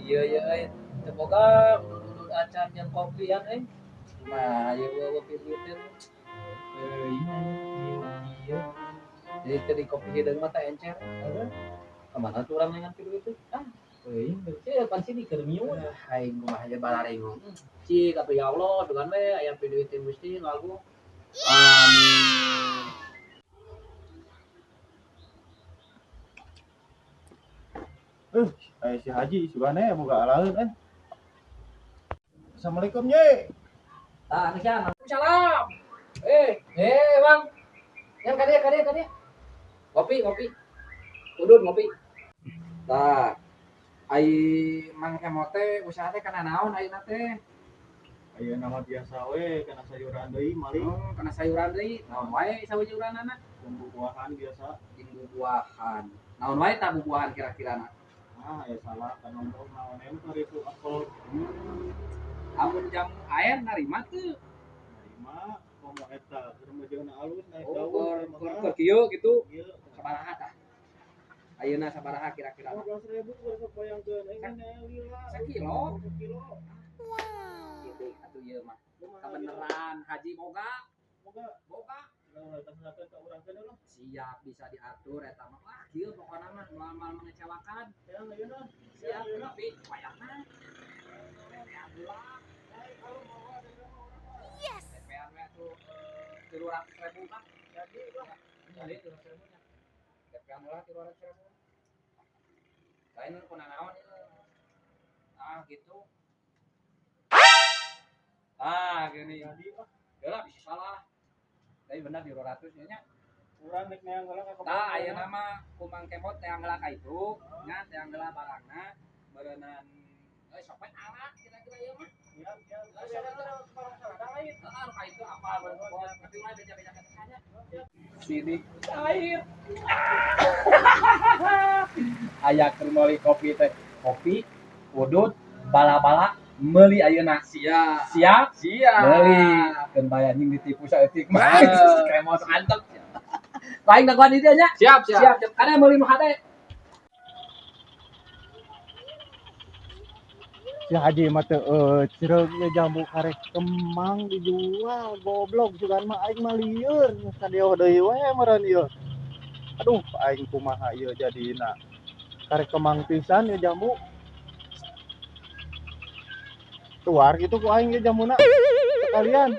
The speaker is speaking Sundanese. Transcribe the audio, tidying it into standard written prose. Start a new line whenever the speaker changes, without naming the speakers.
Iya iya euy. Teu boga udud acan jeung kopian euy. Nah, ieu eueuh piduiteun. Teuing ieu. Jadi teu di kopi hideung mah teh encer.
Heeh.
Kamana tuh urang neangan piduiteun?
Ah, teuing berarti pan sini keur miun.
Ah, aing kumaha aja balaringung. Cik atuh ya Allah, dugan we aya piduiteun Gusti ngagu. Amin.
Aya si Haji sugane boga alaeun eh. Assalamualaikum ye.
Tah, anu sia. Salam. Eh, eh, Bang. Yang kadieu kadieu kadieu. Ngopi, ngopi. Udud ngopi. Tah. Ai Mang Kemot teh usaha teh kana naon ayeuna teh?
Ayeuna mah biasa we kana sayuran deui mali.
Oh, kana sayuran deui. Naon wae sayuranana?
Buah-buahan biasa.
Jeung bubuahan. Naon wae tah bubuahan kira-kirana?
Ah, aya salak kana lontong naon anu kari itu apel.
Amun jamu air narima teu?
Narima komo eta keur mejeuna alus naik
Oh,
daun.
keur
Teh
keur
mah.
keur kieu gitu.
Ieu.
Sabaraha tah? Ayeuna sabaraha kira-kira?
15.000 keur sok bayangkeun aing lila.
Sakilo?
Sakilo.
Gitu atuh ieu mah. Kabeneran Haji boga,
Boga.
Boga. Siap bisa diatur eta mah. Wah, kieu pokona mah moal mengecewakan. Siap, tapi wayahna. TPA heula.
Yes.
TPA we atuh 300.000 mah. Jadi lah. Jadi 300.000 nya. TPA heula 300.000. Lain kuna naon ieu. Ah, gitu. Ah, gini. Heula bisa salah. Tapi benar di 200 nya.
Urang rek neang heula ka kebon.
Tah ayeuna mah ku Mang Kemot teang heula ka itu, nya teang heula barangna meureunnan euy sok we alat kira-kira ieu mah.
Siap, siap.
Heeh, ka itu apa bos, tapi ulah beja-beja ka teh nya. Sini cair. Aya keur meuli kopi teh, kopi, udud, bala-bala meuli ayeuna.
Siap.
Siap?
Siap.
Meuli. Keun bae anjing ditipu saeutik mah.
Ah.
Kemos antep. Paling dagoan di dieu nya.
Siap, siap.
Siap, siap. Kada meuli nu hade.
Si Haji mah teu eucereug nya jambu karek kemang dijual goblok sugan mah aing mah lieur kadeo deui we meureun ieu. Aduh aing kumaha ieu jadina. Karek kemang pisan ieu jambu. Tuar gitu ku aing ieu jambuna. Sekalian.